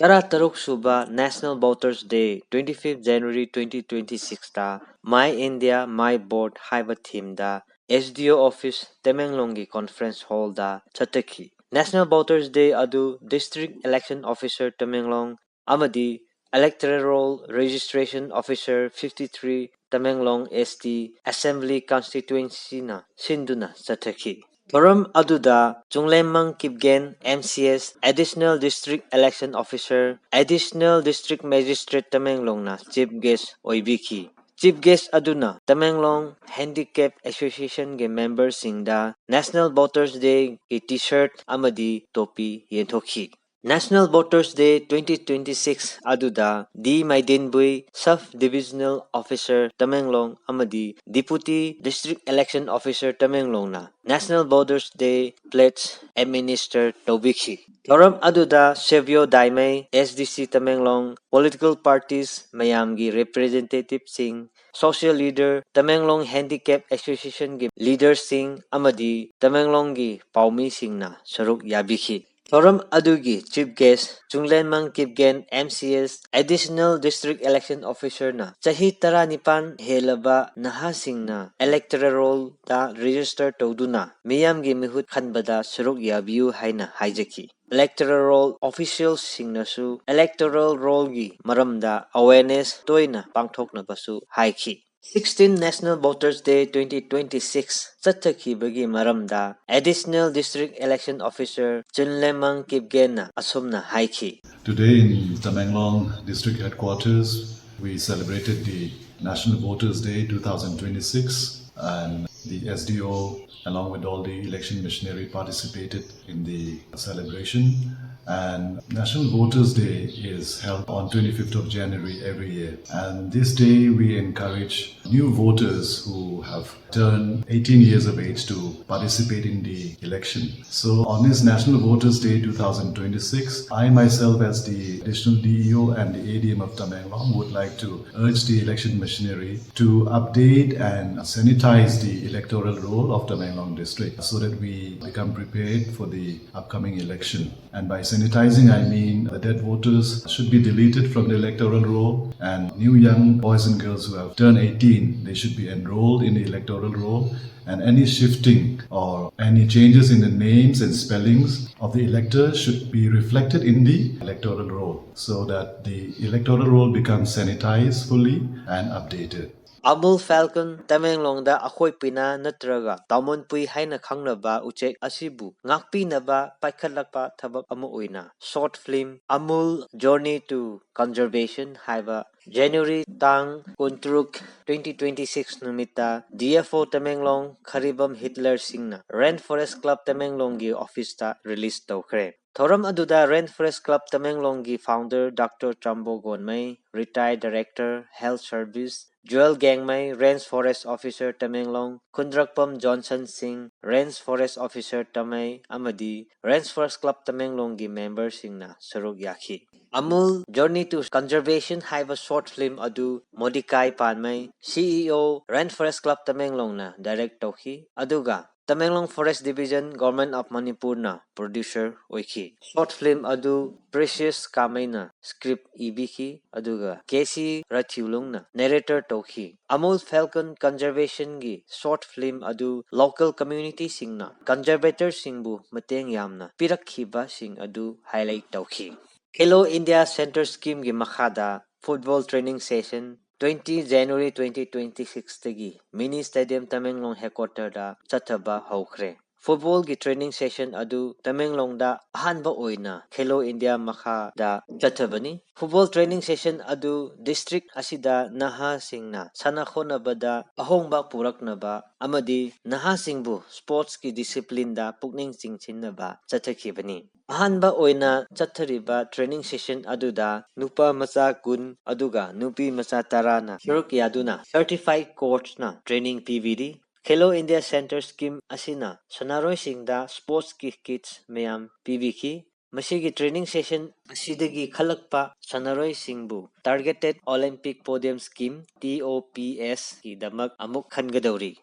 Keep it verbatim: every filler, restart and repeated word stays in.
ꯇꯔꯥ ꯇꯔꯨꯛ ꯁꯨꯕ National Voters Day, twenty fifth January twenty twenty sixꯇ My India My Vote ꯍꯥꯏꯕ themeꯗ S D O office ꯇꯃꯦꯡꯂꯣꯡꯒꯤ conference hallꯗ ꯆꯠꯊꯈꯤ꯫ National Voters Day ꯑꯗꯨ District Election Officer Tamenglong ꯑꯃꯗꯤ Electoral Roll Registration Officer fifty three Tamenglong S T Assembly Constituencyꯅ ꯁꯤꯟꯗꯨꯅ ꯆꯠꯊꯈꯤ꯫ ꯊꯧꯔꯝ ꯑꯗꯨꯗ ꯆꯨꯡꯂꯦꯃꯥꯡ Kipgen, M C S, Additional District Election Officer, Additional District Magistrate ꯇꯃꯦꯡꯂꯣꯡꯅ chief guest ꯑꯣꯏꯕꯤꯈꯤ꯫ Chief guest ꯑꯗꯨꯅ Tamenglong Handicap Associationꯒꯤ memberꯁꯤꯡꯗ National Voters Dayꯒꯤ T-shirt ꯑꯃꯗꯤ ꯇꯣꯄꯤ ꯌꯦꯟꯊꯣꯛꯈꯤ꯫ National Voters Day twenty twenty six ꯑꯗꯨꯗ D ꯃꯥꯏꯗꯤꯟꯕꯨꯏ, Sub Divisional Officer Tamenglong ꯑꯃꯗꯤ Deputy District Election Officer ꯇꯃꯦꯡꯂꯣꯡꯅ National Voters Day pledge administer ꯇꯧꯕꯤꯈꯤ꯫ ꯊꯧꯔꯝ ꯑꯗꯨꯗ ꯁꯦꯕꯤꯌꯣ ꯗꯥꯏꯃꯩ, S D C Tamenglong, political parties ꯃꯌꯥꯝꯒꯤ representativeꯁꯤꯡ, social leader, Tamenglong Handicap Associationꯒꯤ leaderꯁꯤꯡ ꯑꯃꯗꯤ ꯇꯃꯦꯡꯂꯣꯡꯒꯤ ꯄꯥꯎꯃꯤꯁꯤꯡꯅ ꯁꯔꯨꯛ ꯌꯥꯕꯤꯈꯤ꯫ ꯊꯧꯔꯝ ꯑꯗꯨꯒꯤ chief guest ꯆꯨꯡꯂꯦꯟꯃꯥꯡ Kipgen, M C S, Additional District Election Officerꯅ ꯆꯍꯤ ꯇꯔꯥꯅꯤꯄꯥꯟ ꯍꯦꯜꯂꯕ ꯅꯍꯥꯁꯤꯡꯅ electoral rollꯗ register ꯇꯧꯗꯨꯅ ꯃꯤꯌꯥꯝꯒꯤ ꯃꯤꯍꯨꯠ ꯈꯟꯕꯗ ꯁꯔꯨꯛ ꯌꯥꯕꯤꯌꯨ ꯍꯥꯏꯅ ꯍꯥꯏꯖꯈꯤ꯫ Electoral roll officialꯁꯤꯡꯅꯁꯨ electoral rollꯒꯤ ꯃꯔꯝꯗ awareness ꯇꯣꯏꯅ ꯄꯥꯡꯊꯣꯛꯅꯕꯁꯨ ꯍꯥꯏꯈꯤ꯫ Sixteen National Voters Day twenty twenty six ꯆꯠꯊꯈꯤꯕꯒꯤ ꯃꯔꯝꯗ Additional District Election Officer ꯆꯨꯟꯂꯦꯃꯥꯡ ꯀꯤꯞꯒꯦꯟꯅ ꯑꯁꯨꯝꯅ ꯍꯥꯏꯈꯤ꯫ Today in Tamenglong District Headquarters, we celebrated the National Voters Day two thousand twenty-six, and the S D O, along with all the election machinery, participated in the celebration. And National Voters Day is held on twenty-fifth of January every year. And this day, we encourage new voters who have turned eighteen years of age to participate in the election. So on this National Voters' Day two thousand twenty-six, I myself, as the additional D E O and the A D M of Tamenglong, would like to urge the election machinery to update and sanitize the electoral roll of Tamenglong district so that we become prepared for the upcoming election. And by sanitizing, I mean the dead voters should be deleted from the electoral roll, and new young boys and girls who have turned eighteen, they should be enrolled in the electoral roll. And any shifting or any changes in the names and spellings of the electors should be reflected in the electoral roll so that the electoral roll becomes sanitized fully and updated. Amul Falcon ꯇꯃꯦꯡꯂꯣꯡꯗ ꯑꯩꯈꯣꯏ ꯄꯤꯅꯥ ꯅꯠꯇ꯭ꯔꯒ ꯇꯥꯃꯣꯟꯄꯨꯏ ꯍꯥꯏꯅ ꯈꯪꯅꯕ ꯎꯆꯦꯛ ꯑꯁꯤꯕꯨ ꯉꯥꯛꯄꯤꯅꯕ ꯄꯥꯏꯈꯠꯂꯛꯄ ꯊꯕꯛ ꯑꯃ ꯑꯣꯏꯅ short film Amul Journey to Conservation ꯍꯥꯏꯕ January ꯇꯥꯡ ꯀꯨꯟꯇꯔꯨꯛ, twenty twenty six ꯅꯨꯃꯤꯠꯇ D F O Tamenglong Kharibam Hitler ꯁꯤꯡꯅ Rain Forest Club ꯇꯃꯦꯡꯂꯣꯡꯒꯤ office ꯇ release ꯇꯧꯈ꯭ꯔꯦ꯫ ꯊꯧꯔꯝ ꯑꯗꯨꯗ Rain Forest Club ꯇꯃꯦꯡꯂꯣꯡꯒꯤ founder Doctor Chambo Gonmei, retired director, health service, Jewel Gangmei, Range Forest Officer Tamenglong, Khundrakpam Johnson Singh, Range Forest Officer Tamei ꯑꯃꯗꯤ Range Forest Club ꯇꯃꯦꯡꯂꯣꯡꯒꯤ member ꯁꯤꯡꯅ ꯁꯔꯨꯛ ꯌꯥꯈꯤ꯫ Amul Journey to Conservation ꯍꯥꯏꯕ short film ꯑꯗꯨ ꯃꯣꯗꯤꯀꯥꯏ ꯄꯥꯟꯃꯩ, C E O, Range Forest Club ꯇꯃꯦꯡꯂꯣꯡꯅ direct ꯇꯧꯈꯤ, ꯑꯗꯨꯒ Tamenglong Forest Division, Government of Manipur ꯅ producer ꯑꯣꯏꯈꯤ꯫ Short film ꯑꯗꯨ Precious ꯀꯥꯃꯩꯅ script ꯏꯕꯤꯈꯤ, ꯑꯗꯨꯒ K C ꯔꯥꯊꯤꯎꯂꯨꯡꯅ narrator ꯇꯧꯈꯤ꯫ Amul Falcon Conservation ꯒꯤ short film ꯑꯗꯨ local community ꯁꯤꯡꯅ conservator ꯁꯤꯡꯕꯨ ꯃꯇꯦꯡ ꯌꯥꯝꯅ ꯄꯤꯔꯛꯈꯤꯕꯁꯤꯡ ꯑꯗꯨ highlight ꯇꯧꯈꯤ꯫ Khelo India Centre Scheme ꯒꯤ ꯃꯈꯥꯗ football training session twenty January twenty twenty six ꯇꯒꯤ mini stadium ꯇꯃꯦꯡꯂꯣꯡ headquarter ꯗ ꯆꯠꯊꯕ ꯍꯧꯈ꯭ꯔꯦ꯫ ꯐꯨꯠꯕꯣꯜꯒꯤ training session ꯑꯗꯨ ꯇꯃꯦꯡꯂꯣꯡꯗ ꯑꯍꯥꯟꯕ ꯑꯣꯏꯅ ꯈꯦꯂꯣ ꯏꯟꯗꯤꯌꯥ ꯃꯈꯥꯗ ꯆꯠꯊꯕꯅꯤ꯫ ꯐꯨꯠꯕꯣꯜ training session ꯑꯗꯨ district ꯑꯁꯤꯗ ꯅꯍꯥꯁꯤꯡꯅ ꯁꯥꯟꯅ ꯈꯣꯠꯅꯕꯗ ꯑꯍꯣꯡꯕ ꯄꯨꯔꯛꯅꯕ ꯑꯃꯗꯤ ꯅꯍꯥꯁꯤꯡꯕꯨ sportsꯀꯤ disciplineꯗ ꯄꯨꯛꯅꯤꯡ ꯆꯤꯡꯁꯤꯟꯅꯕ ꯆꯠꯊꯈꯤꯕꯅꯤ꯫ ꯑꯍꯥꯟꯕ ꯑꯣꯏꯅ ꯆꯠꯊꯔꯤꯕ training session ꯑꯗꯨꯗ ꯅꯨꯄꯥ ꯃꯆꯥ ꯀꯨꯟ ꯑꯗꯨꯒ ꯅꯨꯄꯤ ꯃꯆꯥ ꯇꯔꯥꯅ ꯁꯔꯨꯛ ꯌꯥꯗꯨꯅ certified coachꯅ training ꯄꯤꯕꯤꯔꯤ꯫ ꯈꯦꯂꯣ ꯏꯟꯗꯤꯌꯥ ꯁꯦꯟꯇꯔ ꯁ꯭ꯀꯤꯝ ꯑꯁꯤꯅ ꯁꯥꯟꯅꯔꯣꯏꯁꯤꯡꯗ sportsꯀꯤ kits ꯃꯌꯥꯝ ꯄꯤꯕꯤꯈꯤ꯫ ꯃꯁꯤꯒꯤ training session ꯑꯁꯤꯗꯒꯤ ꯈꯜꯂꯛꯄ ꯁꯥꯟꯅꯔꯣꯏꯁꯤꯡꯕꯨ Targeted Olympic Podium Scheme, TOPS ꯀꯤꯗꯃꯛ ꯑꯃꯨꯛ ꯈꯟꯒꯗꯧꯔꯤ꯫